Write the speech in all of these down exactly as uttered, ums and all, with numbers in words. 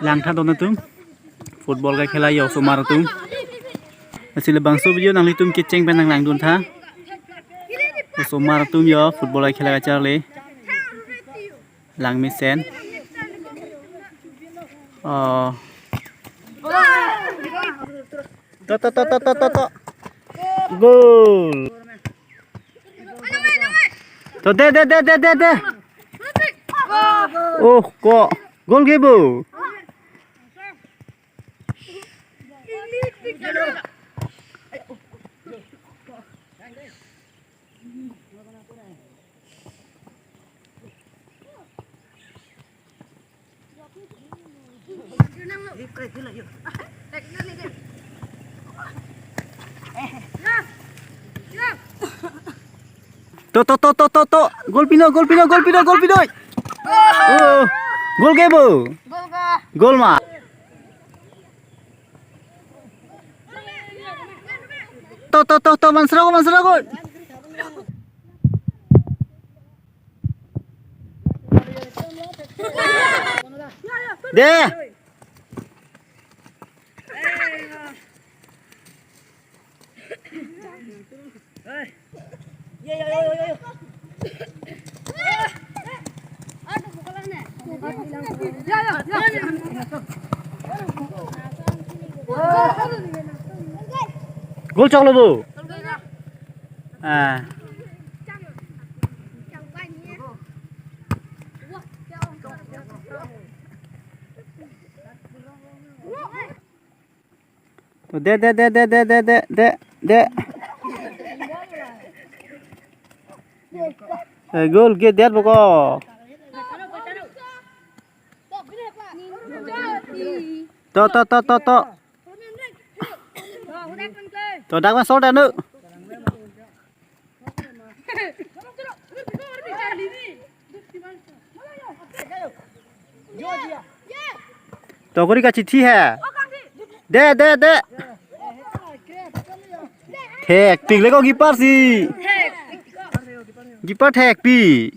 Langtha don atum. Football kekhela yo osomar atum. Lasi labangso video nanglitum kecheng pen nanglangdun tha. Osomar atum yo football kekhela kacharli. Langmesen. Oh. To, to, to. Goal. To, de, de, de, de, de, de. Oh, ko. Goal ke bo. To, to, to, to, to, to. Goal pino, goal pino, goal pino, goal pino. Oh, goal ke bo? Goal ma? To, to, to, to, mansra ko, mansra ko. De. Goal choklo bo. Ah. To de, de, de. Eh, goal ke det bo ko. To, to, to, to, to. To dak ma sol danu. To kori kachithi he. De, de, de. Thekpik le ko keeper si. Keeper thekpik.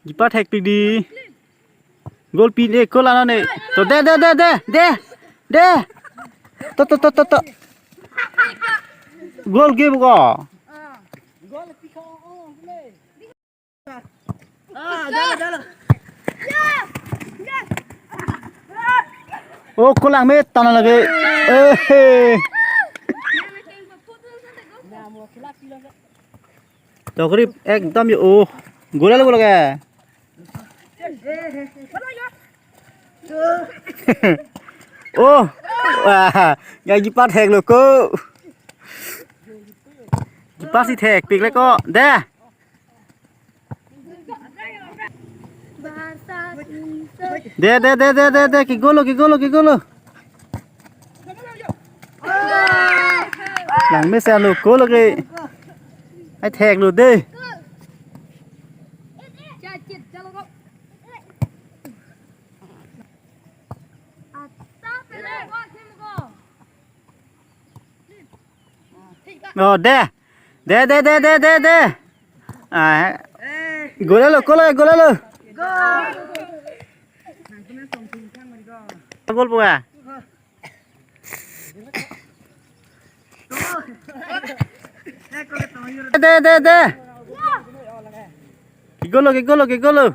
Keeper thekpik di. Goal pin e, goal ano ne. To de, de, de, de, de. De. To, to, to, to, to. Goal ke bo ko. Oh, ko langme tana lagi. Eh. To kori ekdom yo. Oh, goal lo lagi. Oh, wah, ya keeper theklo ko. Keeper si thekpik le ko. De. De, de, de, de, de, de, ke goal lo, ke goal lo, ke goal lo. Langmesen lo, goal lo ke. Ai theklo de. Oh, de. De, de, de, de, de, de. Ah. Goal lo, goal lo, goal lo. Goal po ya? De, de, de. Ke goal lo, ke goal lo, ke goal lo.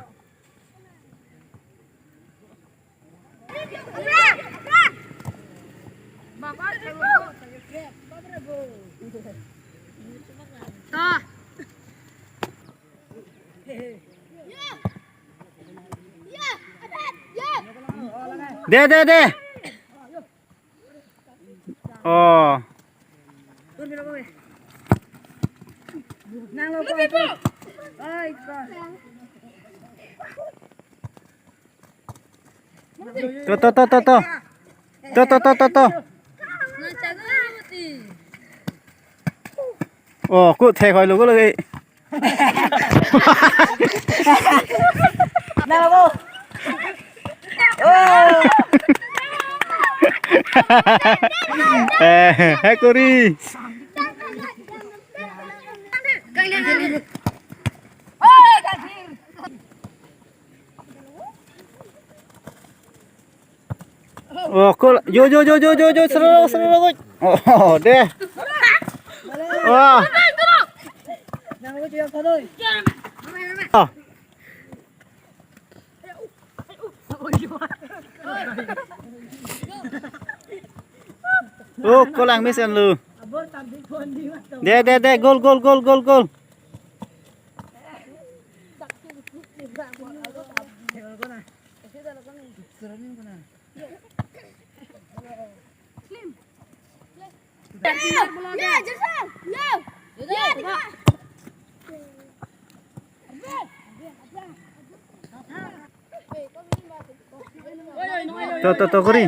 De, de, de. Oh. To, to, to, to, to. To, to, to, to, to. Oh, ko thek hoi lo ko lagi. Eh, hai kori. Oh, kol. Yo, yo, yo, yo, yo, yo, sero, sero, sero. Oh, deh. Wah. Oh. Oh, kolang mesen lo. Deh, deh, deh, gol, gol, gol, gol, gol. To, to, to, kuri.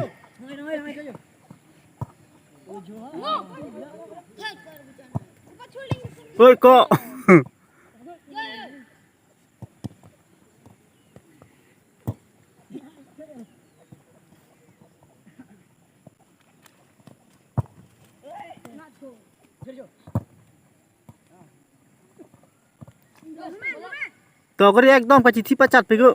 Oi, ko. To kuri, ekdom kachithi pachat pegu.